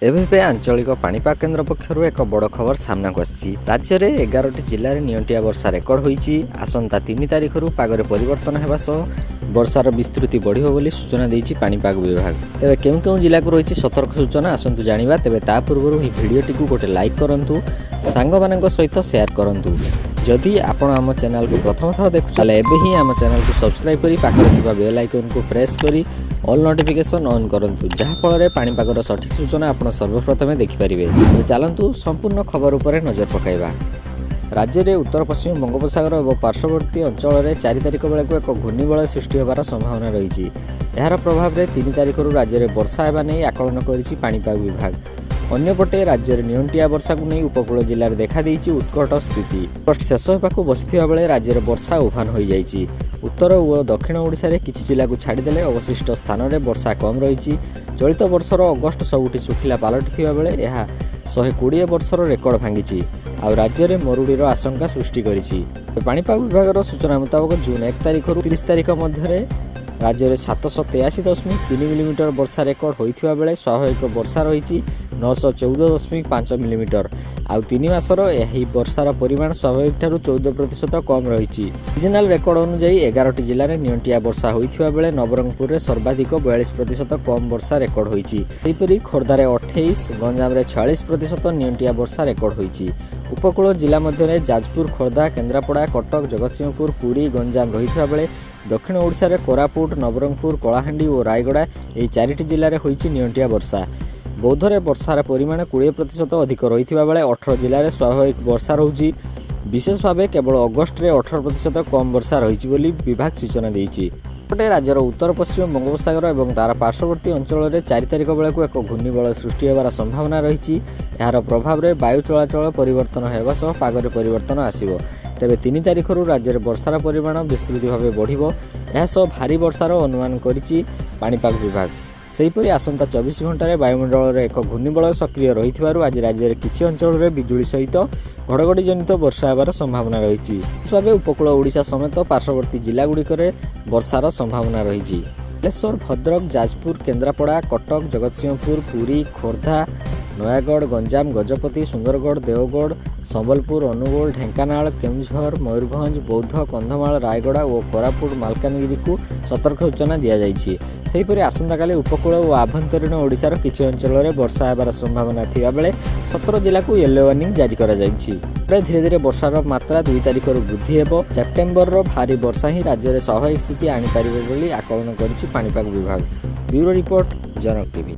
ଏବେ ଏବେ ଆଞ୍ଚଳିକ ପାଣିପାଗ କେନ୍ଦ୍ର ପକ୍ଷରୁ ଏକ ବଡ଼ ଖବର ସାମ୍ନାକୁ ଆସିଛି। ରାଜ୍ୟରେ 11ଟି ଜିଲ୍ଲାରେ ନିଅଣ୍ଟିଆ ବର୍ଷା ରେକର୍ଡ ହୋଇଛି। ଆସନ୍ତା 3 ତାରିଖରୁ ପାଗରେ ପରିବର୍ତ୍ତନ ହେବା ସହ ବର୍ଷାର ବିସ୍ତୃତି ବଢ଼ିବ ବୋଲି ସୂଚନା ଦେଇଛି ପାଣିପାଗ ବିଭାଗ। ତେବେ କେଉଁ କେଉଁ ଜିଲ୍ଲାକୁ ରହିଛି ସତର୍କ ସୂଚନା, ଆସନ୍ତୁ ଜାଣିବା। ତେବେ ତା ପୂର୍ବରୁ ଏହି ଭିଡ଼ିଓଟିକୁ ଗୋଟେ ଲାଇକ୍ କରନ୍ତୁ, ସାଙ୍ଗମାନଙ୍କ ସହିତ ସେୟାର କରନ୍ତୁ। ଯଦି ଆପଣ ଆମ ଚ୍ୟାନେଲକୁ ପ୍ରଥମ ଥର ଦେଖୁଛନ୍ତି, ତାହେଲେ ଏବେ ହିଁ ଆମ ଚ୍ୟାନେଲକୁ ସବସ୍କ୍ରାଇବ୍ କରି ପାଖରେ ଥିବା ବେଲ୍ ଆଇକନ୍କୁ ପ୍ରେସ୍ କରି ଅଲ୍ ନୋଟିଫିକେସନ୍ ଅନ୍ କରନ୍ତୁ, ଯାହାଫଳରେ ପାଣିପାଗର ସଠିକ୍ ସୂଚନା ଆପଣ ସର୍ବପ୍ରଥମେ ଦେଖିପାରିବେ। ତେବେ ଚାଲନ୍ତୁ, ସମ୍ପୂର୍ଣ୍ଣ ଖବର ଉପରେ ନଜର ପକାଇବା। ରାଜ୍ୟରେ ଉତ୍ତର ପଶ୍ଚିମ ବଙ୍ଗୋପସାଗର ଏବଂ ପାର୍ଶ୍ୱବର୍ତ୍ତୀ ଅଞ୍ଚଳରେ 4 ତାରିଖ ବେଳକୁ ଏକ ଘୂର୍ଣ୍ଣିବଳୟ ସୃଷ୍ଟି ହେବାର ସମ୍ଭାବନା ରହିଛି। ଏହାର ପ୍ରଭାବରେ 3 ତାରିଖରୁ ରାଜ୍ୟରେ ବର୍ଷା ହେବା ନେଇ ଆକଳନ କରିଛି ପାଣିପାଗ ବିଭାଗ। ଅନ୍ୟପଟେ ରାଜ୍ୟରେ ନିଅଣ୍ଟିଆ ବର୍ଷାକୁ ନେଇ ଉପକୂଳ ଜିଲ୍ଲାରେ ଦେଖାଦେଇଛି ଉତ୍କଟ ସ୍ଥିତି। ଅଗଷ୍ଟ ଶେଷ ହେବାକୁ ବସିଥିବା ବେଳେ ରାଜ୍ୟରେ ବର୍ଷା ଉଭାନ ହୋଇଯାଇଛି। ଉତ୍ତର ଓ ଦକ୍ଷିଣ ଓଡ଼ିଶାରେ କିଛି ଜିଲ୍ଲାକୁ ଛାଡ଼ିଦେଲେ ଅବଶିଷ୍ଟ ସ୍ଥାନରେ ବର୍ଷା କମ୍ ରହିଛି। ଚଳିତ ବର୍ଷର ଅଗଷ୍ଟ ସବୁଠି ଶୁଖିଲା ପାଲଟିଥିବା ବେଳେ ଏହା 120 ବର୍ଷର ରେକର୍ଡ ଭାଙ୍ଗିଛି ଆଉ ରାଜ୍ୟରେ ମରୁଡ଼ିର ଆଶଙ୍କା ସୃଷ୍ଟି କରିଛି। ପାଣିପାଗ ବିଭାଗର ସୂଚନା ମୁତାବକ, ଜୁନ୍ 1 ତାରିଖରୁ 30 ତାରିଖ ମଧ୍ୟରେ ରାଜ୍ୟରେ 783.3 ମିଲିମିଟର ବର୍ଷା ରେକର୍ଡ ହୋଇଥିବା ବେଳେ ସ୍ୱାଭାବିକ ବର୍ଷା ରହିଛି 914.5 ମିଲିମିଟର। ଆଉ 3 ମାସର ଏହି ବର୍ଷାର ପରିମାଣ ସ୍ୱାଭାବିକଠାରୁ 14% କମ୍ ରହିଛି। ସିଜନାଲ ରେକର୍ଡ ଅନୁଯାୟୀ 11ଟି ଜିଲ୍ଲାରେ ନିଅଣ୍ଟିଆ ବର୍ଷା ହୋଇଥିବା ବେଳେ ନବରଙ୍ଗପୁରରେ ସର୍ବାଧିକ 42% କମ୍ ବର୍ଷା ରେକର୍ଡ ହୋଇଛି। ସେହିପରି ଖୋର୍ଦ୍ଧାରେ 28, ଗଞ୍ଜାମରେ 46% ନିଅଣ୍ଟିଆ ବର୍ଷା ରେକର୍ଡ ହୋଇଛି। ଉପକୂଳ ଜିଲ୍ଲା ମଧ୍ୟରେ ଯାଜପୁର, ଖୋର୍ଦ୍ଧା, କେନ୍ଦ୍ରାପଡ଼ା, କଟକ, ଜଗତସିଂହପୁର, ପୁରୀ, ଗଞ୍ଜାମ ରହିଥିବା ବେଳେ ଦକ୍ଷିଣ ଓଡ଼ିଶାରେ କୋରାପୁଟ, ନବରଙ୍ଗପୁର, କଳାହାଣ୍ଡି ଓ ରାୟଗଡ଼ା, ଏହି ଚାରିଟି ଜିଲ୍ଲାରେ ହୋଇଛି ନିଅଣ୍ଟିଆ ବର୍ଷା। ବୌଦ୍ଧରେ ବର୍ଷାର ପରିମାଣ 20% ଅଧିକ ରହିଥିବା ବେଳେ 18 ଜିଲ୍ଲାରେ ସ୍ୱାଭାବିକ ବର୍ଷା ରହୁଛି। ବିଶେଷ ଭାବେ କେବଳ ଅଗଷ୍ଟରେ 18% କମ୍ ବର୍ଷା ରହିଛି ବୋଲି ବିଭାଗ ସୂଚନା ଦେଇଛି। ସେପଟେ ରାଜ୍ୟର ଉତ୍ତର ପଶ୍ଚିମ ବଙ୍ଗୋପସାଗର ଏବଂ ତାର ପାର୍ଶ୍ୱବର୍ତ୍ତୀ ଅଞ୍ଚଳରେ 4 ତାରିଖ ବେଳକୁ ଏକ ଘୂର୍ଣ୍ଣିବଳୟ ସୃଷ୍ଟି ହେବାର ସମ୍ଭାବନା ରହିଛି। ଏହାର ପ୍ରଭାବରେ ବାୟୁ ଚଳାଚଳ ପରିବର୍ତ୍ତନ ହେବା ସହ ପାଗରେ ପରିବର୍ତ୍ତନ ଆସିବ। ତେବେ 3 ତାରିଖରୁ ରାଜ୍ୟରେ ବର୍ଷାର ପରିମାଣ ବିସ୍ତୃତ ଭାବେ ବଢ଼ିବ। ଏହା ସହ ଭାରୀ ବର୍ଷାର ଅନୁମାନ କରିଛି ପାଣିପାଗ ବିଭାଗ। ସେହିପରି ଆସନ୍ତା 24 ଘଣ୍ଟାରେ ବାୟୁମଣ୍ଡଳରେ ଏକ ଘୂର୍ଣ୍ଣିବଳୟ ସକ୍ରିୟ ରହିଥିବାରୁ ଆଜି ରାଜ୍ୟରେ କିଛି ଅଞ୍ଚଳରେ ବିଜୁଳି ସହିତ ଘଡ଼ଘଡ଼ି ଜନିତ ବର୍ଷା ହେବାର ସମ୍ଭାବନା ରହିଛି। ବିଶେଷ ଭାବେ ଉପକୂଳ ଓଡ଼ିଶା ସମେତ ପାର୍ଶ୍ୱବର୍ତ୍ତୀ ଜିଲ୍ଲାଗୁଡ଼ିକରେ ବର୍ଷାର ସମ୍ଭାବନା ରହିଛି। ବାଲେଶ୍ୱର, ଭଦ୍ରକ, ଯାଜପୁର, କେନ୍ଦ୍ରାପଡ଼ା, କଟକ, ଜଗତସିଂହପୁର, ପୁରୀ, ଖୋର୍ଦ୍ଧା, ନୟାଗଡ଼, ଗଞ୍ଜାମ, ଗଜପତି, ସୁନ୍ଦରଗଡ଼, ଦେଓଗଡ଼, ସମ୍ବଲପୁର, ଅନୁଗୁଳ, ଢେଙ୍କାନାଳ, କେଉଁଝର, ମୟୂରଭଞ୍ଜ, ବୌଦ୍ଧ, କନ୍ଧମାଳ, ରାୟଗଡ଼ା ଓ କୋରାପୁଟ, ମାଲକାନଗିରିକୁ ସତର୍କ ସୂଚନା ଦିଆଯାଇଛି। ସେହିପରି ଆସନ୍ତାକାଲି ଉପକୂଳ ଓ ଆଭ୍ୟନ୍ତରୀଣ ଓଡ଼ିଶାର କିଛି ଅଞ୍ଚଳରେ ବର୍ଷା ହେବାର ସମ୍ଭାବନା ଥିବାବେଳେ 17 ଜିଲ୍ଲାକୁ ୟେଲୋ ୱାର୍ଣ୍ଣିଂ ଜାରି କରାଯାଇଛି। ପରେ ଧୀରେ ଧୀରେ ବର୍ଷାର ମାତ୍ରା 2 ତାରିଖରୁ ବୃଦ୍ଧି ହେବ। ସେପ୍ଟେମ୍ବରର ଭାରୀ ବର୍ଷା ହିଁ ରାଜ୍ୟରେ ସ୍ୱାଭାବିକ ସ୍ଥିତି ଆଣିପାରିବ ବୋଲି ଆକଳନ କରିଛି ପାଣିପାଗ ବିଭାଗ। ବ୍ୟୁରୋ ରିପୋର୍ଟ, ଜନକ ଟିଭି।